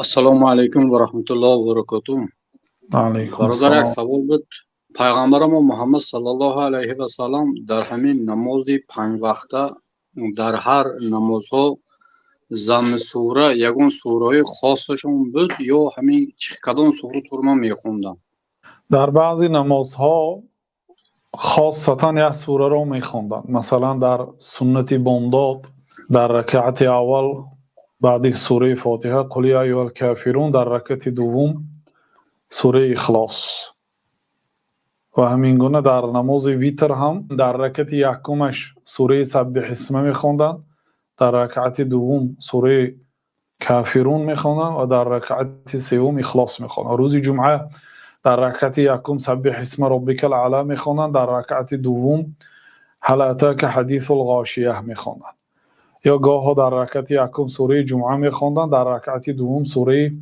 Ассалому алайкум ва раҳматуллоҳи ва баракотуҳ. Алайкум Бародар, як ассалом. савол буд. Пайғамбарамо Муҳаммад саллаллоҳу алайҳи васаллам дар ҳамин намози панҷвақта, дар ҳар намозҳо замми сура ягон сураҳои хосашон буд ё ҳамин кадом сура турма мехонданд? Дар баъзе намозҳо хосатан як сураро мехонданд. Масалан, дар суннати бомдод дар ракъати аввал баъди сураи Фотиҳа «Қул я айюҳал кофирун», дар ракъати дуввум сураи Ихлос ва ҳамин гуна дар намози витр ҳам дар ракъати якумаш сураи «Саббиҳисма» мехонданд, дар ракъати дуввум сураи Кафирун мехонданд ва дар ракъати севум Ихлос мехонданд. Рӯзи ҷумъа дар ракъати якум «Саббиҳисма роббикал аъла» мехонданд, дар ракъати дуввум «Ҳал атака ҳадисул ғошия» мехонданд. Ё гоҳо дар ракъати якум сураи Ҷумъа мехонданд, дар ракъати дуввум сураи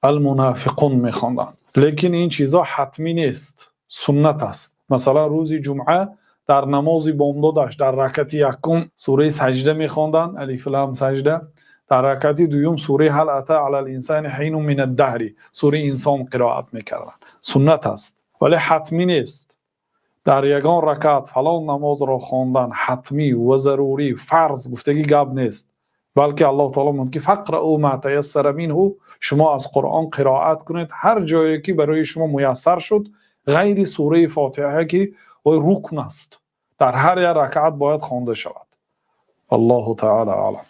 Алмунофиқун мехонданд. Лекин ин чизҳо ҳатмӣ нест, суннат аст. Масалан, рӯзи ҷумъа дар намози бомдодаш дар ракъати якум сураи Саҷда мехонданд, алиф лам саҷда, дар ракъати дуюм сураи «Ҳал ата алал инсани ҳинун минад даҳри», сураи Инсон қироат мекарданд. Суннат аст, вале ҳатмӣ нест. Дар ягон ракъат фалон намозро хондан ҳатмӣ ва зарурӣ, фарз гуфтагӣ гап нест, балки Аллоҳ таоло мегӯяд, ки «Фақраъу ма таяссара минҳу», шумо аз Қуръон қироат кунед ҳар ҷое ки барои шумо муяссар шуд, ғайри сураи Фотиҳа, ки вой рукн аст, дар ҳар як ракъат бояд хонда шавад. Аллоҳу таъала аълам.